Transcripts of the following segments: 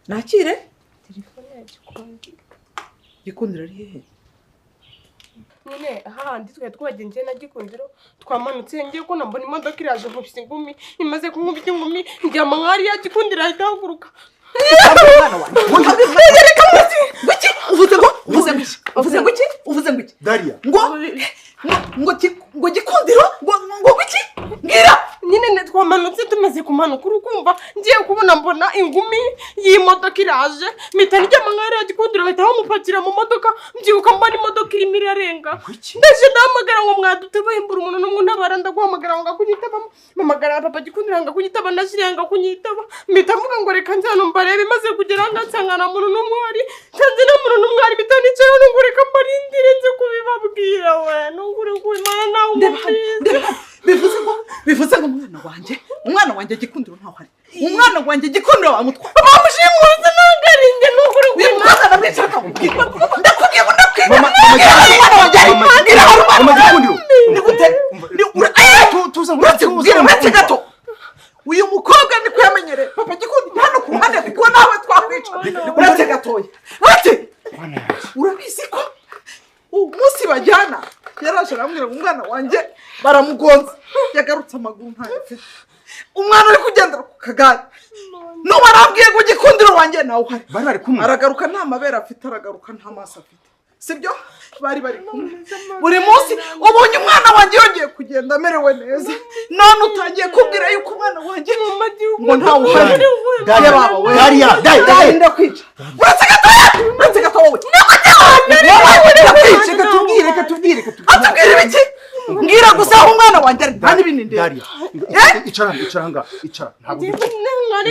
Nakire. Telefone ya Gikundiro. Gikundiro ari hehe? Nyine hahandi twari twagenze na Gikundiro, twamanutse, ngiye ko mbona imodoka iraje, nkubise ingumi, imaze kunkubita ingumi ndyama nk'ariya, Gikundiro ahita ahaguruka. Umwana wanjye, reka nguki. Uvuze ngo, uvuze ngo iki? Uvuze ngo iki? Uvuze ngo iki? Dariya. Ngo Gikundiro, ngo iki? Mbwira. Nyine twamanutse, tumaze kumanuka, uri kumva, ngiye kubona mbona ingumi y'imodoka iraje, mpita ndyama nk'ariya, Gikundiro bahita bamupakira mu modoka, mbyibuka mbona imodoka irimo irarenga. Ndaje ndahamagara ngo mwadutabaye, mbura umuntu n'umwe untabara. Ndaguhamagara ngo kunyitaba, mpamagara papa Gikundiro ngo kunyitaba, na Jire ngo kunyitaba, mpita mvuga ngo reka nze hano mbarebe. Maze kugera aha nsanga nta muntu n'umwe uhari, nsanze nta muntu n'umwe uhari, mpita nicaye hano ngo reka mbarindire nze kubibabwira. We, nungure ku Imana nawe. Ndeba hano. Umubwize. Ndeba hano. Bivuze ngo umwana wanjye Gikundiro ntaho ari. Umwana wanjye Gikundiro bamutwara. Bamushimuse, ntabwo ari njye, nukuri ku Uyu Imana. mukobwa ndamwicara akamubwira. Ndakubwiye ngo ndakubwiye. Mama, Mbwira aho umwana wanjye ari. Mama, Mbwira aho umwana Mama wanjye ari. Gikundiro. Ni gute? Tuza. Uretse Tuza. kubwira, uretse gato. Uyu mukobwa niko yamenyereye papa Gikundiro hano ku ruhande, kuko nawe twakwica. Uretse gatoya, uretse. Mwana yanjye. Urabizi ko umunsi bajyana yaraje arambwira ngo umwana wanjye baramugonze, yagarutse amaguru ntayo afite, umwana ari kugendera ku kagare. Nubu arambwiye ngo Gikundiro wanjye nawe uhari. Bari bari kumwe. Aragaruka nta mabere afite, aragaruka nta maso afite. Sibyo? Bari bari kumwe buri munsi. Ubonye umwana wanjye yongeye kugenda amerewe neza, none utangiye kubwira yuko umwana wanjye ngo ntawe uhari. Dariya. Yababa we. Dariya, Dariya. Dariya, ndakwica. Uretse gatoya, uretse gato. Wowe, wowe, ndakwica. Reka tubwire, reka tubwire, reka tubwire. Atubwira ibiki? Mbwira gusa aho umwana wanjye ari, nta n'ibindi ndeba. Dariya, icara hano, icara ahangaha, icara. Ntabwo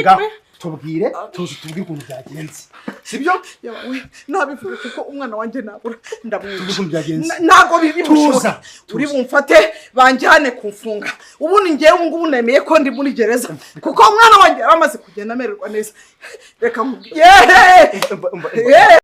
nga tubwire, tuzi, tubwire ukuntu byagenze, sibyo? Yawe, nabivuga kuko umwana wanjye nabura ndamwica. Tubwire ukuntu byagenze. Ntabwo biri Tuza, bushoboke. tuza. Uri bumfate banjyane kumfunga. Ubundi ngewe ubu ngubu nemeye ko ndi muri gereza, kuko umwana wanjye yari amaze kugenda amererwa neza. Reka nkubwire. Yeee! Umva, umva, Yeee!